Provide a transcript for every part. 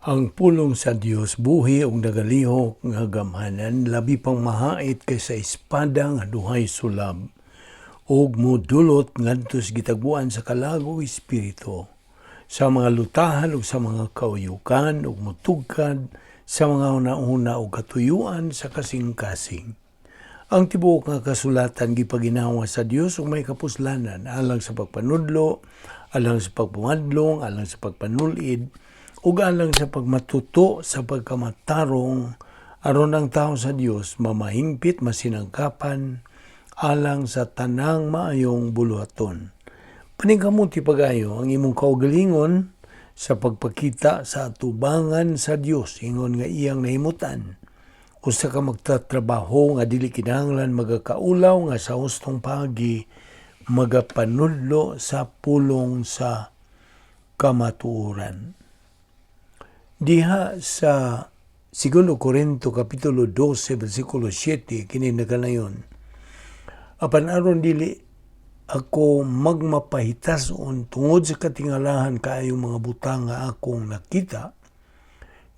Ang pulong sa Dios buhi ug nagalihok nga gamhanan, labi pang mahait kaysa espada nga duhay sulab, ug modulot ngadto sa gitagbuan sa kalag ug espiritu, sa mga lutahan ug sa mga kauyukan, ug motugkad sa mga hunahuna ug katuyuan sa kasing-kasing. Ang tibuok nga kasulatan gipaginawa sa Dios ug may kapuslanan alang sa pagpanudlo, alang sa pagpangadlong, alang sa pagpanulid, ug alang sa pagmatuto sa pagkamatarong, aron ang tao sa Dios mamahingpit, masinangkapan alang sa tanang maayong buluhaton. Paningkamuti pag-ayo ang imong kaugalingon sa pagpakita sa atubangan sa Dios ingon nga iyang nahimutan. Usa ka magtatrabaho nga dili kinahanglan magakaulaw, nga sa hustong paagi magapanudlo sa pulong sa kamatuoran. Diha sa 2 Korinto Kapitulo 12 versikulo 7, kini nagkanayon: "Apan aron dili ako magmapahitason tungod sa katingalahan kaayong mga butang nga akong nakita,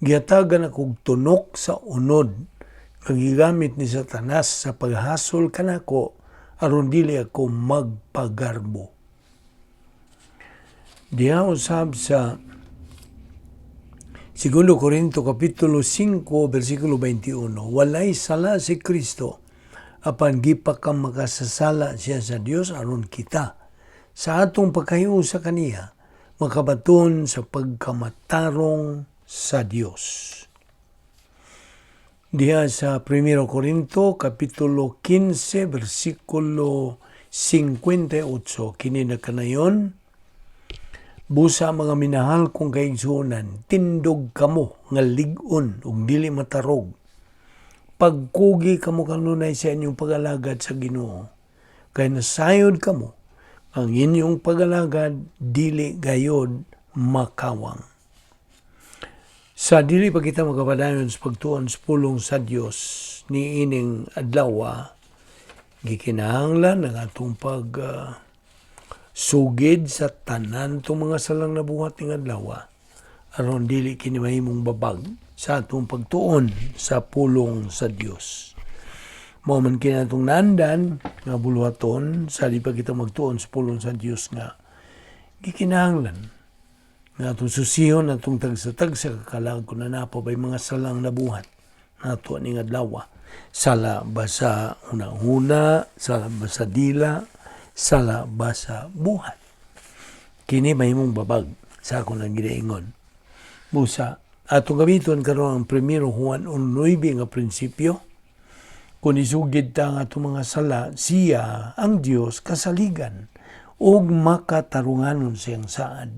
gihatagan akong tunok sa unod nga gigamit ni Satanas sa paghasol kanako aron dili ako magpagarbo." Diha usab sa 2 Korinto Kapitulo 5 versikulo 21, "Walay sala si Kristo apan gipakamakasasala siya sa Dios aron kita sa atong pagkahiusa kaniya makabaton sa pagkamatarong sa Dios. Diha sa 1 Korinto Kapitulo 15 versikulo 58, kini nakanayon: "Busa, mga minahal kong kaigsuonan, tindog kamo nga lig-on ug dili matarog. Pagkugi kamo kanunay sa inyong pag-alagad sa Ginoo. Kay nasayod kamo, ang inyong pag-alagad dili gayod makawang." Sa dili pa kita makapadayon sa pagtuon sa pulong sa Dios ni ining adlaw, gikinahanglan ang atong pag sugid sa tanan tong mga salang nabuhat ning adlaw aron dili kini mahimong babag sa atong pagtuon sa pulong sa Dios. Mao man kini atong naandan nga buluhaton sa di pa kita magtuon sa pulong sa Dios, nga gikinahanglan nga atong susihon atong tagsa-tagsa kakalag kung naa pa bay mga salang nabuhat nato ning adlaw. Sala ba sa hunahuna, sala ba sa dila, sala ba sa buhat? Kini mahimong babag sa akong lang ginaingon. Busa, atong gamiton karon ang 1 Juan 1:9 nga prinsipyo: "Kung isugid ta ang atong mga sala, siya, ang Dios, kasaligan ug makatarunganon siyang saad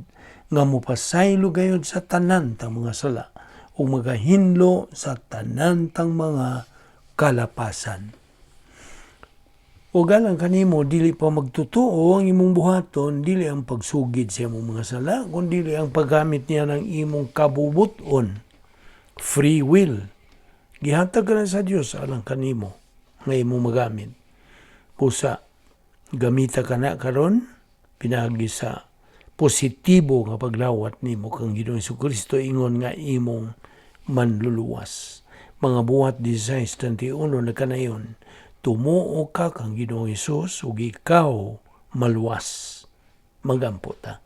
nga mopasaylo gayod sa tanan tang mga sala ug magahinlo sa tanan tang mga kalapasan." O galang kanimo dili pa magtotoo ang imong buhaton, dili ang pagsugid sa imong mga sala, kundi ang paggamit niya ng imong kabubuton, free will. Gihatag ka na sa Dios alang kanimo nga imong magamit. Pusa, gamita ka na karon pinaagi sa positibo nga paglawat nimo kang Ginoong Kristo ingon nga imong manluluwas. Mga Buhat 16:31 nagkanayon: "Tumuo ka kang Ginoong Hesus ug ikaw maluwas." Magampo ta.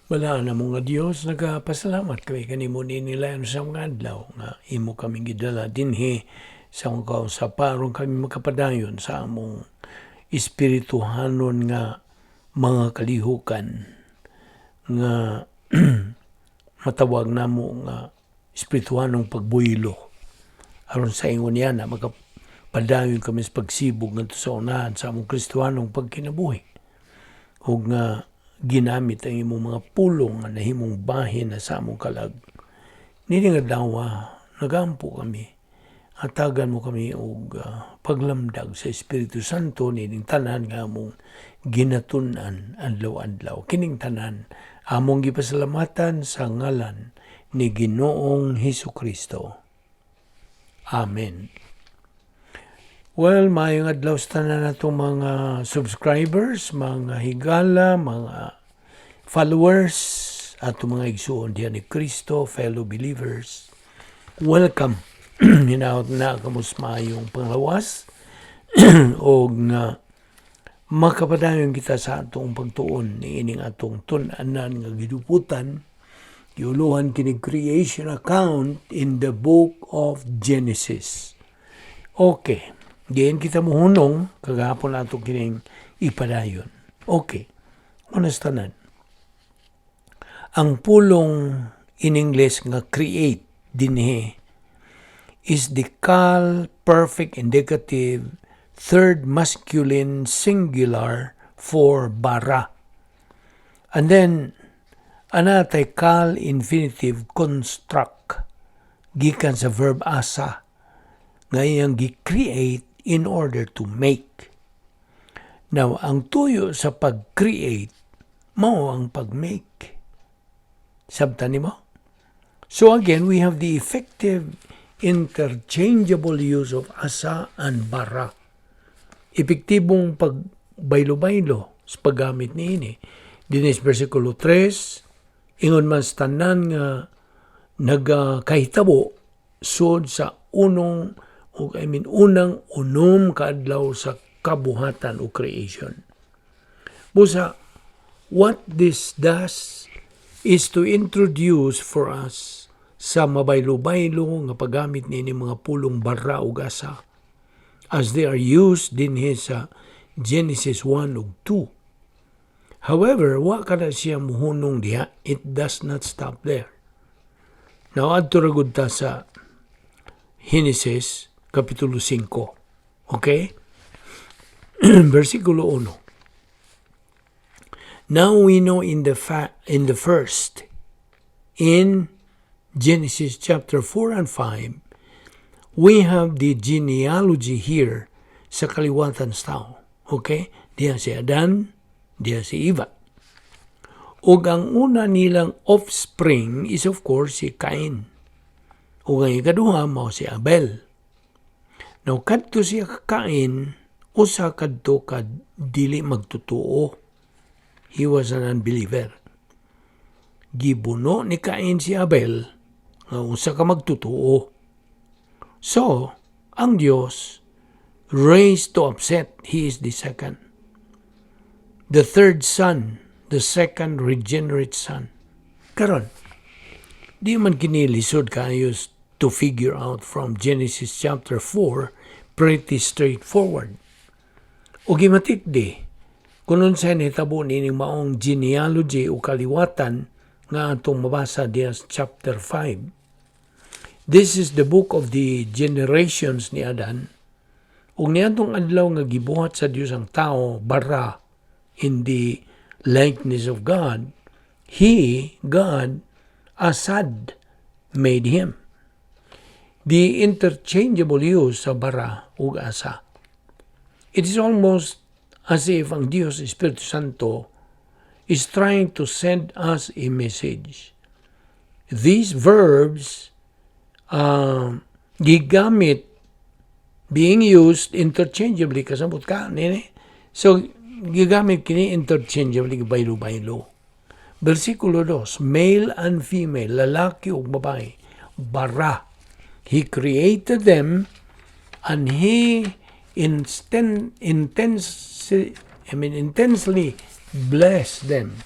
Balaan na mo nga Dios, nagapasalamat kami kanimo niini sa mga adlaw nga imo kami gidala dinhi sa mga kausapan aron kami makapadayon sa among espirituhanon nga mga kalihukan nga matawag namo nga espirituhanong pagbuylo, aron sa ingon niya na makapadayon kami sa pagsibog ngadto sa unahan sa among Kristohanong pagkinabuhi, ug nga ginamit ang imong mga pulong nga nahimong bahin na sa among kalag. Niini nga adlaw, nagampo kami. Hatagan mo kami og paglamdag sa Espiritu Santo nining tanan nga among ginatun-an adlaw-adlaw. Kining tanan among gipasalamatan sa ngalan ni Ginoong Hesus Kristo. Amen. Well, maayong adlaw sa tanan natong mga subscribers, mga higala, mga followers, atong mga igsuon diyan ni Kristo, fellow believers. Welcome. Hinaot na kamo sa maayong panglawas o nga makapadayon kita sa atong pagtuon ni ining atong tun-anan nga giduputan, giuluhan kini creation account in the book of Genesis. Okay. Diin kita muhunong kagahapon ato kining ipadayon. Okay. Una sa tanan. Ang pulong in English nga "create" dinhi is the Qal perfect indicative third masculine singular for bara. And then anatay Qal infinitive construct gikan sa verb asa nga iyang gi-create in order to make. Now, ang tuyo sa pag-create mao ang pag-make. Sabtan nimo? So again, we have the effective interchangeable use of asa and bara. Epektibong pagbaylo-baylo sa paggamit niini. Dinis versikulo 3, ingon man sa tanan nga nagakahitabo sud sa unong o I mean unang 6 ka adlaw sa kabuhatan o creation. Busa, what this does is to introduce for us sa mabaylo-baylo nga paggamit niini mga pulong bara ug asa as they are used dinhi sa Genesis 1 ug 2. However, wa ka na siya muhunong diha. It does not stop there. Now, adto ra gud ta sa Genesis Kapitulo 5. Okay? Versikulo 1. Now we know in the first, in Genesis chapter 4 and 5, we have the genealogy here sa kaliwatan sa tao. Okay? Diya si Adan, diya si Eva. Ug ang una nilang offspring is, of course, si Cain. Ug ang ikaduha mao si Abel. Now kadto siya Cain, usa kadto ka dili magtutuo. He was an unbeliever. Gibuno ni Cain si Abel nga usa ka magtutuo. So, ang Dios raised to upset, he is the second. The third son, the second regenerate son. Karon, di man kini lisod kaayo to figure out from Genesis chapter 4, pretty straightforward. O gimatik di, kung unsay nahitabo nining maong genealogy o kaliwatan nga atong mabasa diya sa chapter 5. This is the book of the generations ni Adan. Ug niadtong adlaw nga gibuhat sa Dios ang tao bara in the likeness of God, He, God, asad made him. The interchangeable use sa bara ug asa. It is almost as if ang Dios Espiritu Santo is trying to send us a message. These verbs gigamit, being used interchangeably, kasabot ka nini. So gigamit kini interchangeably, baylo-baylo. Versikulo 2, male and female, lalaki ug babae, bara. He created them and he intense, I mean, intensely blessed them.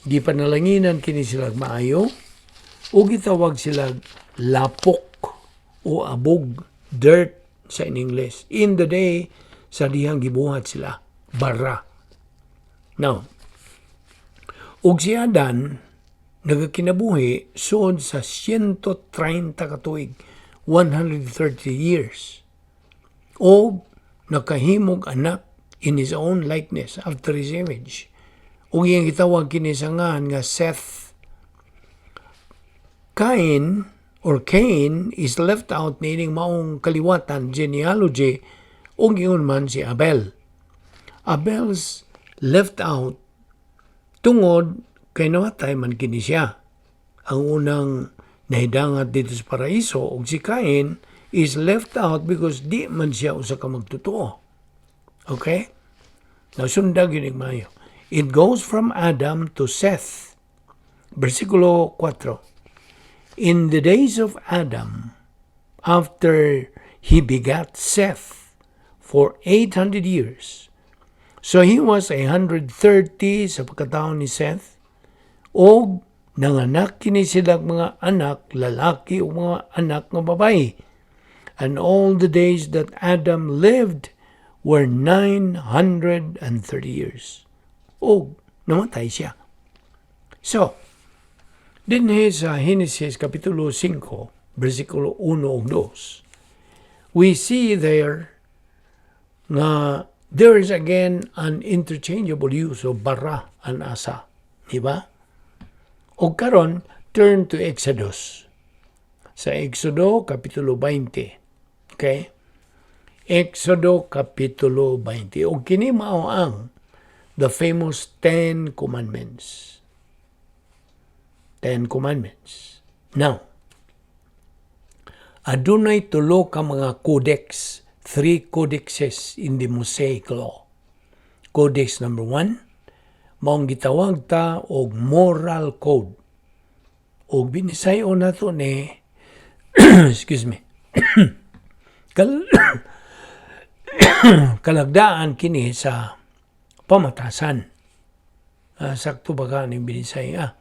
Gipanalanginan kini sila maayo o gitawag sila lapok o abog, dirt sa in English. In the day sa dihang gibuhat sila, bara. Now, ug si Adan nagakinabuhi suod sa 130 ka tuig, 130 years. O nakahimog anak in his own likeness, after his image. Ug iyang gitawag kini sa ngalan nga Seth. Cain or Cain is left out niining maong kaliwatan, genealogy, ug ingon man si Abel. Abel's left out tungod kay namatay man kini siya. Ang unang nahidangat didto sa paraiso, ug si Cain is left out because di man siya usa ka magtotoo. Okay? Now, sunda gyud mayo. It goes from Adam to Seth. Versikulo 4. In the days of Adam, after he begat Seth for 800 years. So he was 130 sa pagkataon ni Seth, og nanganak kini sila mga anak lalaki o mga anak nga babae. And all the days that Adam lived were 930 years. Og namatay siya. So, dinhi sa Genesis Kapitulo 5, versikulo 1 ug 2, we see there nga there is again an interchangeable use of bara and asa. Di ba? O karon, turn to Exodus. Sa Exodo, Kapitulo 20. Okay? Exodo, Kapitulo 20. O kini mao ang the famous Ten Commandments. Ten Commandments. Now, adunay tulo ka mga codex, three codexes in the Mosaic Law. Codex number 1, maong gitawag ta og moral code. Og binisayo nato ni, excuse me, kalagdaan kini sa pamatasan. Sakto ba ka ning binisay? Ah.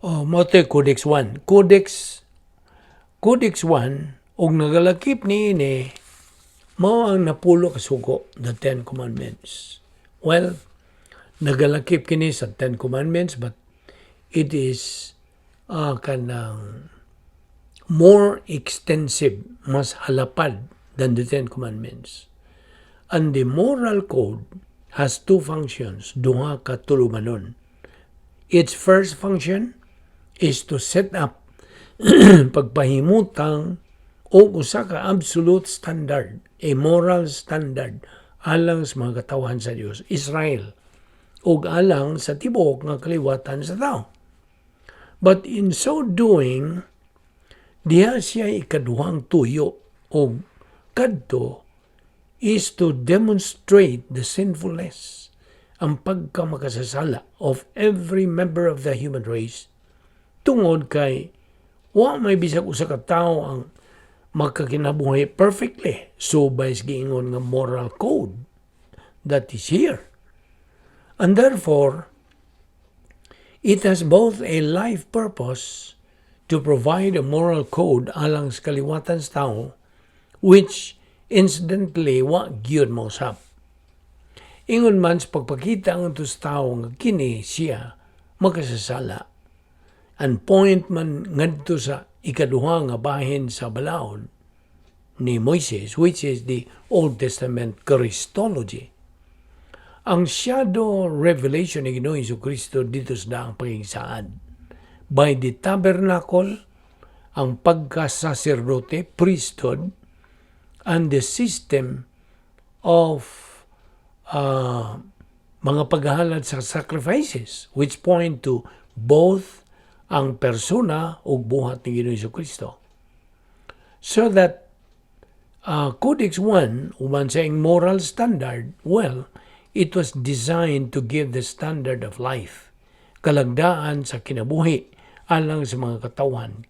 Oh, mao to Codex 1. Codex 1 og nagalakip niini mao ang napulo ka sugo, the Ten Commandments. Well, nagalakip kini sa Ten Commandments, but it is kanang more extensive, mas halapad than the Ten Commandments. And the moral code has two functions, duha ka tulumanon. Its first function is to set up, pagpahimutang og usa ka absolute standard, a moral standard alang sa mga katawhan sa Dios, Israel, ug alang sa tibuok nga kaliwatan sa tao. But in so doing, diha siya ikaduhang tuyo og kadto is to demonstrate the sinfulness, ang pagkamakasasala of every member of the human race, tungod kay wa may bisag usa ka tawo ang makakinabuhi perfectly subay sa giingon nga moral code that is here. And therefore, it has both a life purpose to provide a moral code alang sa kaliwatan sa tao, which incidentally wa gyud mausab. Ingon man sa pagpakita ang sa tao nga kini siya makasasala. And point man ngadto sa ikaduha nga bahin sa balaod ni Moises, which is the Old Testament Christology. Ang shadow revelation ni Ginoong Kristo didto sa daang pagigsaad. By the tabernacle, ang pagkasaserdote, priesthood, and the system of mga paghahalad sa sacrifices, which point to both ang persona ug buhat ni Ginoong Kristo. So that Codex 1, uban sa iyang moral standard, well, it was designed to give the standard of life, kalagdaan sa kinabuhi alang sa mga katawan.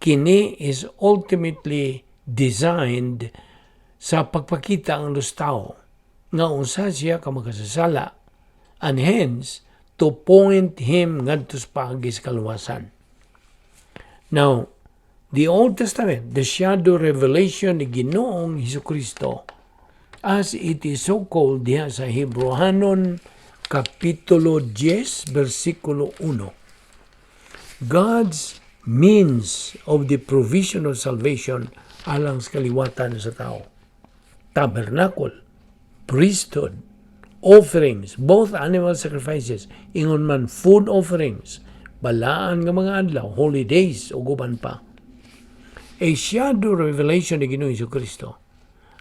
Kini is ultimately designed sa pagpakita ang tao nga unsa siya ka makasasala and hence to point him ngadto sa paagi sa kaluwasan. Now, the Old Testament, the shadow revelation ni Ginoong Hesus Kristo, as it is so called diha sa Hebreohanon Kapitulo 10, versikulo 1. God's means of the provision of salvation alang sa kaliwatan sa tao. Tabernacle, priesthood, offerings, both animal sacrifices, ingon man food offerings, balaan nga mga adlaw, holy days, ug uban pa. A shadow revelation ni Ginoong Kristo.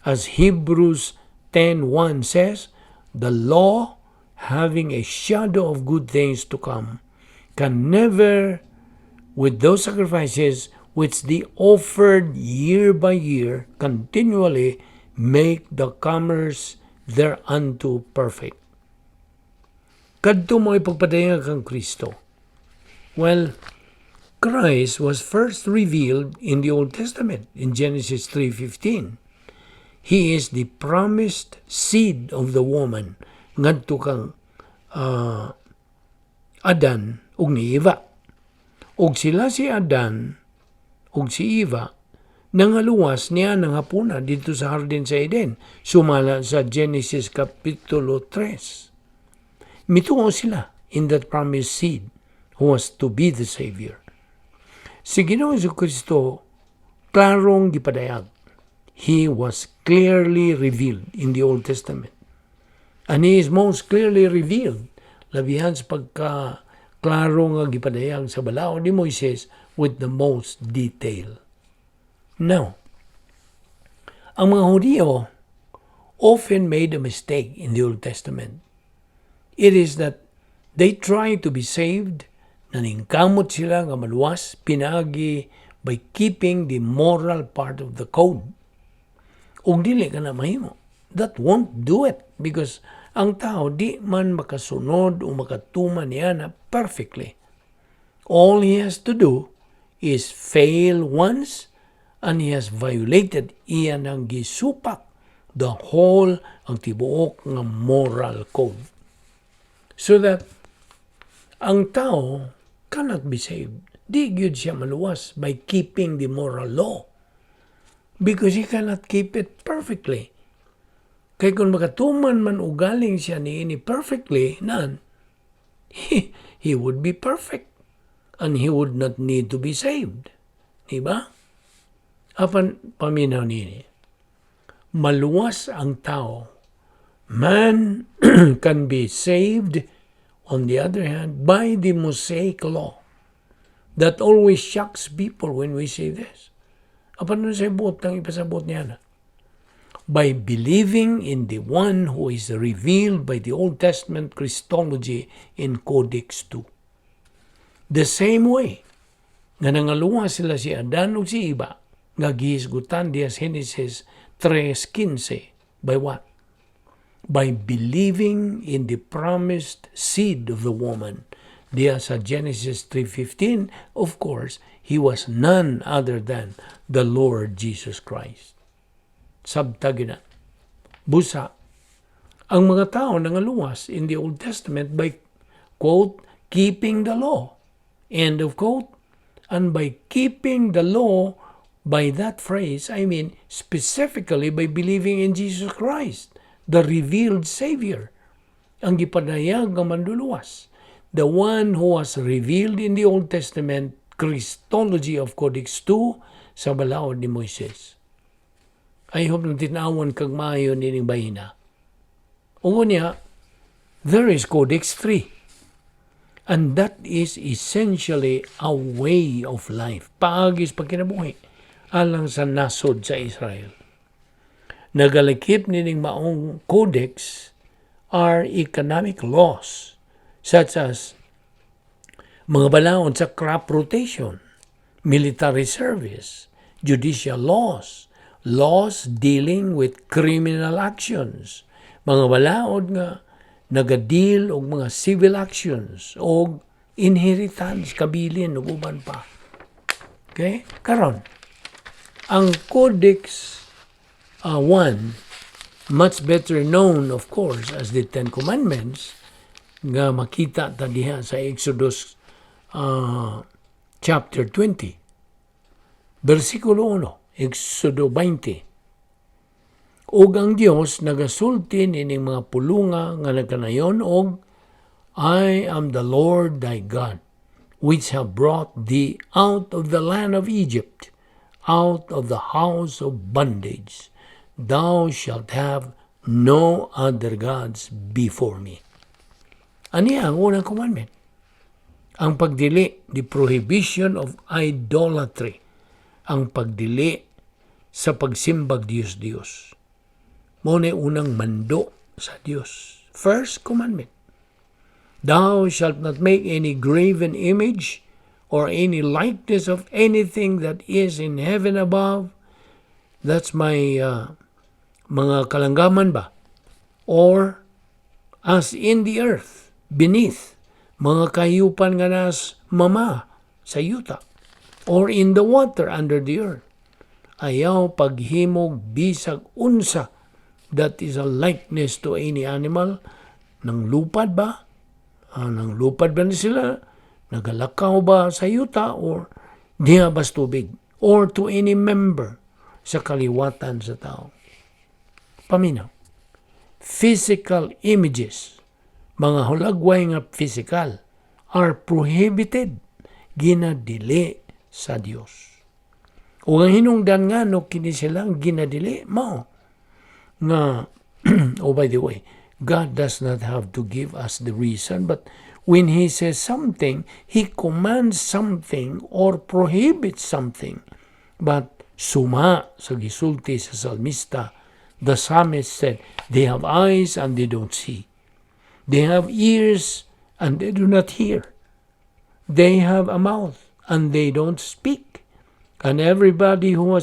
As Hebrews 10:1 says, "The law, having a shadow of good things to come, can never With those sacrifices which they offered year by year continually make the comers thereunto perfect. Kadto mo ipagpadayag kang Kristo. Well, Christ was first revealed in the Old Testament in Genesis 3:15. He is the promised seed of the woman ngadto kang Adan ug ni Eva. Ug sila si Adan ug si Eva nangaluwas niya ng hapuna dito sa hardin sa Eden, sumala sa Genesis Kapitulo 3. Mituo sila in that promised seed who was to be the Savior. Si Ginoong Kristo klarong gipadayag. He was clearly revealed in the Old Testament. And he is most clearly revealed labihan sa pagka klaro nga gipadayag sa balaod ni Moises with the most detail. Now, ang mga Hudiyo often made a mistake in the Old Testament. It is that they try to be saved, naningkamot sila nga maluwas, pinaagi by keeping the moral part of the code. Ug dili ka na mahimo. That won't do it because ang tao di man makasunod o makatuman niya na perfectly. All he has to do is fail once and he has violated, iya nang gisupak, the whole, ang tibuok nga moral code. So that ang tao cannot be saved. Di gyud siya maluwas by keeping the moral law. Because he cannot keep it perfectly. Kay kung makatuman man ugaling siya niini perfectly, nan, he would be perfect. And he would not need to be saved. Diba? Apan paminaw nini. Maluwas ang tao. Man can be saved, on the other hand, by the Mosaic law. That always shocks people when we say this. Apan nun sa buot ang ipasabot niya na? By believing in the one who is revealed by the Old Testament Christology in Codex 2. The same way, nga nangaluwas sila si Adan ug si Eva, nga gihisgutan diya sa Genesis 3:15, by what? By believing in the promised seed of the woman. Diya sa Genesis 3:15, of course, he was none other than the Lord Jesus Christ. Sabta na. Busa, ang mga tao nangaluwas in the Old Testament by, quote, "keeping the law," end of quote. And by keeping the law, by that phrase, I mean specifically by believing in Jesus Christ, the revealed Savior, ang gipadayag nga manduluwas, the one who was revealed in the Old Testament Christology of Codex 2 sa balaod ni Moises. I hope na tinawan kag maayo nining bahina. Ug niya, there is Codex 3. And that is essentially a way of life. Paagi sa pagkinabuhi alang sa nasod sa Israel. Nagalakip nining maong codex are economic laws such as mga balaod sa crop rotation, military service, judicial laws, laws dealing with criminal actions, mga balaod nga nagadeal og mga civil actions og inheritance, kabilin ug uban pa. Okay? Karon, ang Codex 1, much better known, of course, as the Ten Commandments, nga makita ta diha sa Exodus chapter 20, versikulo 1, Exodo 20. Ug ang Dios nagasulti nining mga pulunga nga nagkanayon og "I am the Lord thy God, which have brought thee out of the land of Egypt, out of the house of bondage. Thou shalt have no other gods before me." Ani ang unang commandment? Ang pagdili, the prohibition of idolatry. Ang pagdili sa pagsimbag Diyos-Diyos. Mao na unang mando sa Dios. First commandment. "Thou shalt not make any graven image or any likeness of anything that is in heaven above." That's my mga kalanggaman ba? "Or as in the earth, beneath," mga kahiyupan nga nas mama sa yuta, "or in the water under the earth." Ayaw paghimog bisag unsa that is a likeness to any animal. Nang lupad ba? Nang lupad ba ni sila? Nagalakaw ba sa yuta or diha ba sa tubig? "Or to any member sa kaliwatan sa tao." Paminaw. Physical images, mga hulagway nga physical, are prohibited, ginadili sa Dios. Ug ang hinungdan nga no kini silang ginadili mao nga, oh, by the way, God does not have to give us the reason, but when He says something, He commands something or prohibits something. But suma sa gisulti sa salmista, the psalmist said, "They have eyes and they don't see. They have ears and they do not hear. They have a mouth and they don't speak. And everybody who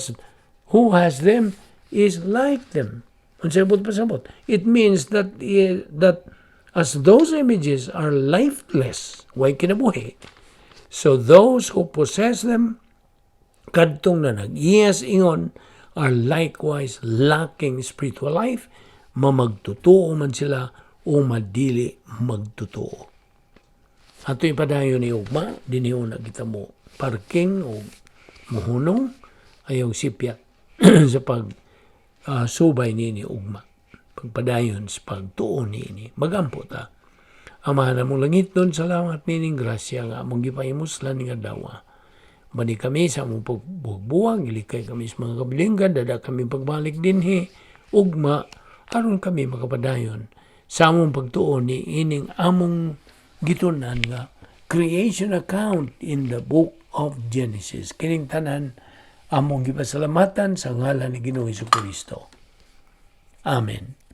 has them is like them." Unsay buot pasabot? It means that as those images are lifeless, way kinabuhi, so those who possess them, kadtong na nag-iyas ingon, are likewise lacking spiritual life, mamagtutuo man sila o madili magtutuo. Ato ipadayon ni ugma, dinhi na kita mo parking o muhunong, ayaw sipyat sa pag subay nini ugma. Pagpadayon sa pagtuon niini. Magampo ta. Amahan namong langitnon, salamat nining grasya nga among gipahimuslan ning adlaw. Bani kami sa among pagbuwag, ilikay kami sa mga kabilinggan, dada kami pagbalik dinhi, ugma, aron kami makapadayon sa among pagtuon ni ining among gitunan nga creation account in the Book of Genesis. Kining tanan among gipasalamatan sa ngalan ni Ginoong Kristo. Amen.